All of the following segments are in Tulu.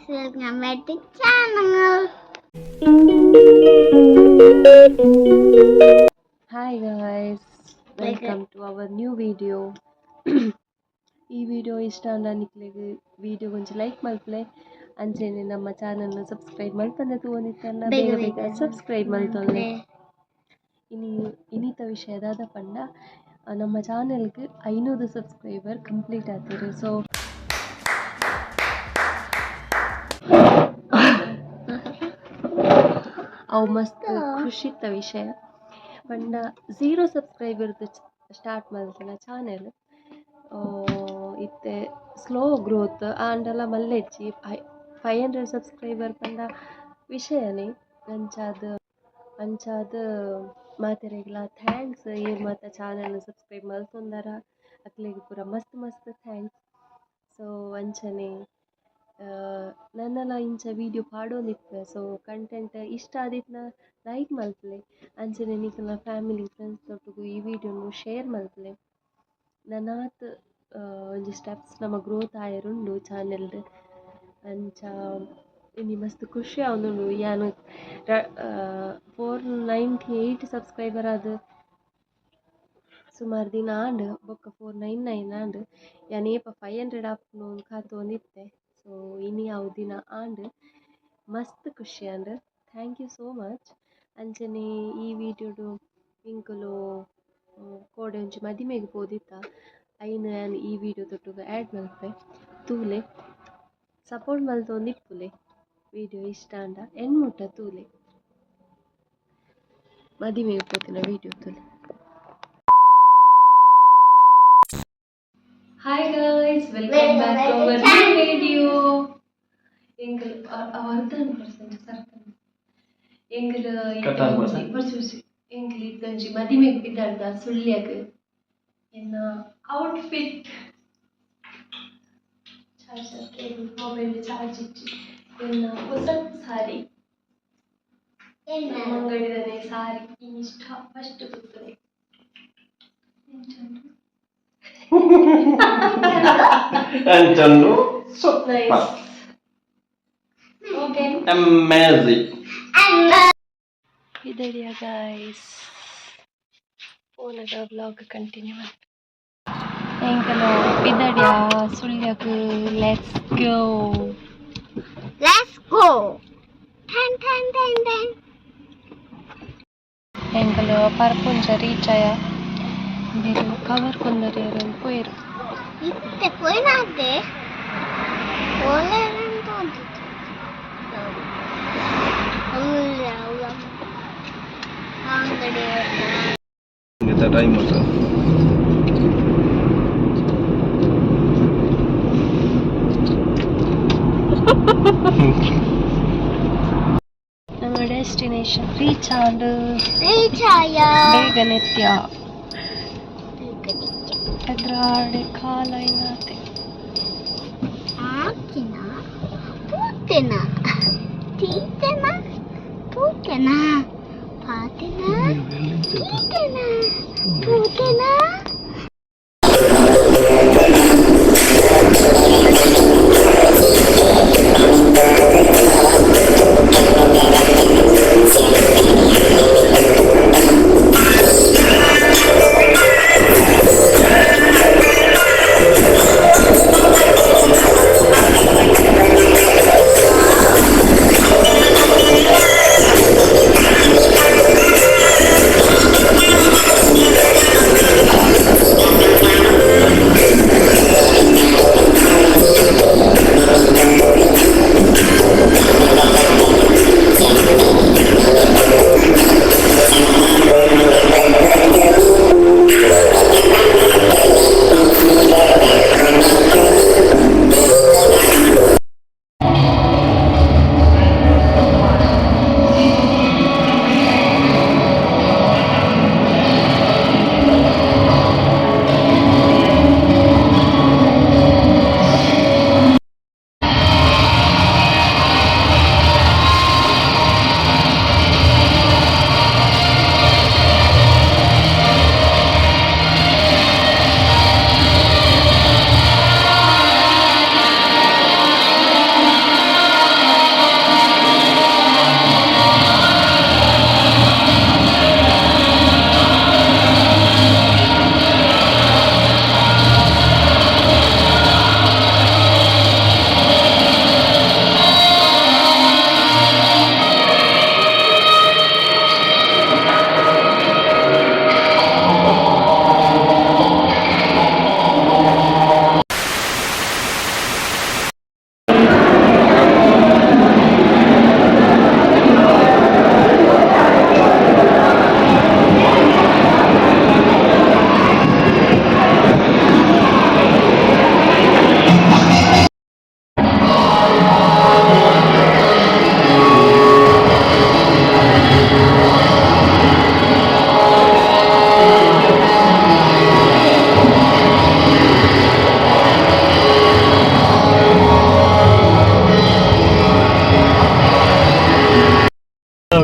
Welcome back to channel. Hi guys, welcome to our new video. ಈ video ಇಷ್ಟ ಆಂಡ ನಿಕ್ಲೆಗ್ video ಒಂಜಿ ಲೈಕ್ ಮಲ್ಪುಲೆ. ಅಂಚೆನೆ ನಮ್ಮ ಚಾನಲ್ನ ಸಬ್ಸ್ಕ್ರೈಬ್ ಮಲ್ಪಂದೆ ತೂವೊಂದಿತ್ತಂಡ ಬೇಗ ಬೇಗ ಸಬ್ಸ್ಕ್ರೈಬ್ ಮಲ್ತೊನ್ಲೆ. ಇನಿ ಇನಿತ ವಿಷಯ ದಾದ ಪಂಡ, ನಮ್ಮ ಚಾನೆಲ್ಗ್ 500 ಸಬ್ಸ್ಕ್ರೈಬರ್ ಕಂಪ್ಲೀಟ್ ಆತೆರ್. ಸೊ ಅವು ಮಸ್ತ್ ಖುಷಿತ ವಿಷಯ. ಪಂಡ 0 ಸಬ್ಸ್ಕ್ರೈಬರ್ ಸ್ಟಾರ್ಟ್ ಮಲ್ತಿನ ಚಾನೆಲ್ ಇತ್ತೆ ಸ್ಲೋ ಗ್ರೋತ್ ಆಂಡಲ ಮಲ್ಲೆಜ್ಜಿ. 500 ಸಬ್ಸ್ಕ್ರೈಬರ್ ಪಂಡ ವಿಷಯನೇ. ಅಂಚಾದ್ ಅಂಚಾದ್ ಮಾತೆರೆಗ್ಲಾ thanks. ಏರ್ ಮಾತ ಚಾನೆಲ್ ಸಬ್ಸ್ಕ್ರೈಬ್ ಮಲ್ತೊಂದರ ಅಕ್ಲೆಗ್ ಪೂರ ಮಸ್ತ್ ಮಸ್ತ್ thanks. So ಅಂಚನೆ ನನಲ ಇಂಚ ವೀಡಿಯೋ ಪಾಡೊಂದಿಪ್ಪುವೆ. ಸೊ ಕಂಟೆಂಟ್ ಇಷ್ಟ ಆದಿತ್ತ್ಂಡ ಲೈಕ್ ಮಲ್ಪುಲೆ. ಅಂಚನೆ ನಿಕಲ್ನ ಫ್ಯಾಮಿಲಿ ಫ್ರೆಂಡ್ಸ್ ದೊಟ್ಟುಗು ಈ ವೀಡಿಯೋನು ಶೇರ್ ಮಲ್ಪುಲೆ. ನನಾತ್ ಒಂಜಿ ಸ್ಟೆಪ್ಸ್ ನಮ ಗ್ರೋತ್ ಆಯೆರುಂಡು ಚಾನೆಲ್ಡ್. ಅಂಚ ಇನಿ ಮಸ್ತ್ ಖುಷಿ ಆವೊಂದುಂಡು. ಯಾನ್ 498 ಸಬ್ಸ್ಕ್ರೈಬರ್ ಆದ್ ಸುಮಾರು ದಿನ ಆಂಡ್. ಬೊಕ್ಕ 499 ಆಂಡ್. ಯಾನ್ ಏಪ 500 ಆಪುಂಡು ಕಾತೊಂದಿತ್ತೆ. ಸೊ ಇನಿ ಅವು ದಿನ ಆಂಡ್, ಮಸ್ತ್ ಖುಷಿ ಆಂಡ್. Thank you so much. ಅಂಚನೆ ಈ ವೀಡಿಯೋಡು ಎಂಕುಲು ಕೋಡೆ ಒಂಜಿ ಮದಿಮೆಗ್ ಪೋದಿತ್ತ, ಐನ್ ಯಾನ್ ಈ ವೀಡಿಯೋ ದೊಟ್ಟುಗು ಆ್ಯಡ್ ಮಲ್ಪೆ. ತೂಲೆ, ಸಪೋರ್ಟ್ ಮಲ್ತೊಂದಿಪ್ಪುಲೆ. ವೀಡಿಯೋ ಇಷ್ಟ ಆಂಡ ಎಣ್ಮುಟ್ಟ ತೂಲೆ. ಮದಿಮೆಗ್ ಪೋತಿನ ವೀಡಿಯೋ ತೂಲೆ. Hi guys, welcome back to our new video. ಎಂಕುಲು ಅರ್ಧನ್ ಪರ್ಸೆಂಟ್ ಸರ್ಕಲ್ ಎಂಕುಲು ಎಂಕುಲು ಇತ್ತೊಂಜಿ ಮದಿಮೆಗ್ ಪಿದಾಡ್ದ ಸುಳ್ಯಗ್. ಎನ್ನ outfit, charger cable, mobile charge ಇಜ್ಜಿ. ಎನ್ನ ಹೊಸ ಸಾರಿ, ನಮ್ಮ ಅಂಗಡಿದನೆ ಸಾರಿ. ಇಷ್ಟ ಫಸ್ಟ್ ತುತ್ತುನೆ. ಅಂಚನ್ನು super. Nice. Okay. Amazing. ಇದಡಿಯ guys, ಫೋನದ vlog continue. ಎಂಕಲು ಪಿದಡಿಯ ಸುಳ್ಯಗ್. Let's go. Let's go. Ten ten ten ten. ಎಂಕಲು ಪರ್ಪುಂಚ reach ಆಯ. ಬೇರು ಕವರ್ ಕೊಂದರಿ ಪೋಯೆರು. ಇತ್ತೆ ಪೋಯಿನಾತೆ ಓಲೇರಂತ ಅಂಗಡಿ. ಟೈಮ್. ನಮ್ಮ ಡೆಸ್ಟಿನೇಷನ್ ರೀಚ್ ಆಂಡ್. ರೀಚ್ ಆಯ. ಬೇಗನೆತ್ಯ ಎದ್ರಾಡೆ ಕಾಲ ಇನ್ನಾತೆ. ಆಕಿನ ಪೂತೆನ ತೀತೆನ ಪೂತೆನ ಪಾತೆನ ತೀತೆನ ಪೂತೆನ.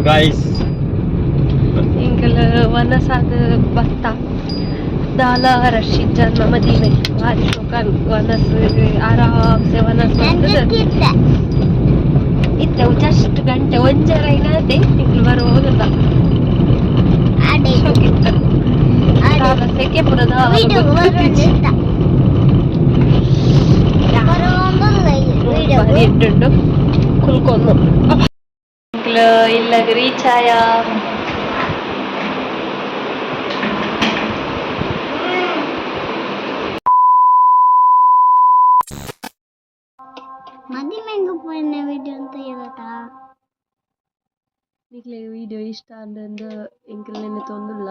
ಗಾಯ್ಸ್. ಎಂಕಲ್ ವನಸಾದ ಬತ್ತ ದಾಲ ರಶ್ ಇಜ್ಜಾಂದ್ ಮದಿಮೆ ಬಾರಿ ಶೋಕಾಂಡ್. ವನಸ್ ಆರಾಮ್ಸೆ ವನಸ್ ಮಲ್ತುದು. ಇತ್ತೆ ಜಸ್ಟ್ ಗಂಟೆ ಒಂಜರೆ ಐನಾತೆ ಎಂಕುಲು ಬರೋದುಲ್ಲ. ಶೋಕಿತ್ತು. ದಾಲ ಸೆಕೆ ಪೂರ ದಾಲ ಗೊತ್ತಿಜ್ಜಿ. ಬಾರಿ ಎಡ್ಡುಂಡು ಕುಲ್ಕೊಂಡು. ಎಂಕುಲು ಇಲ್ಲಗ್ ರೀಚ್ ಆಯ. ಮದಿಮೆಂಗು ಪೋಯಿನ ವಿಡಿಯೋ ಅಂತ ಹೇಳ್ತಾ. ನಿಕ್ಲೆಗ್ ವಿಡಿಯೋ ಇಷ್ಟ ಆಂಡ್ ಎಂಕುಲು ನೆನೆತೊಂದುಲ್ಲ.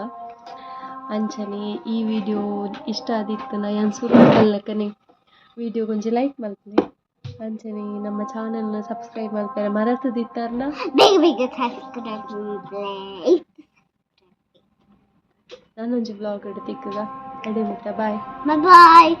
ಅಂಚನೆ ಈ ವಿಡಿಯೋ ಇಷ್ಟ ಆದಿತ್ತುಂಡ ಯಾನ್ ಸುರು ಲೆಕ್ಕನೆ ವಿಡಿಯೋಗ್ ಒಂಜಿ ಲೈಕ್ ಮಲ್ಪುಲೆ. ಅಂಚನೆ ನಮ್ಮ ಚಾನೆಲ್ನ ಸಬ್ಸ್ಕ್ರೈಬ್ ಮಲ್ಪೆರೆ ಮರತುದಿತ್ತರ್ನ ಬೇಗ ಬೇಗ ಸಬ್ಸ್ಕ್ರೈಬ್. ನನೊಂಜಿ ವ್ಲಾಗ್ ತಿಕ್ಕುಗ. ಅಡೆ ಮುಟ್ಟ ಬಾಯ್. ಬಾಯ್. ಬಾಯ್.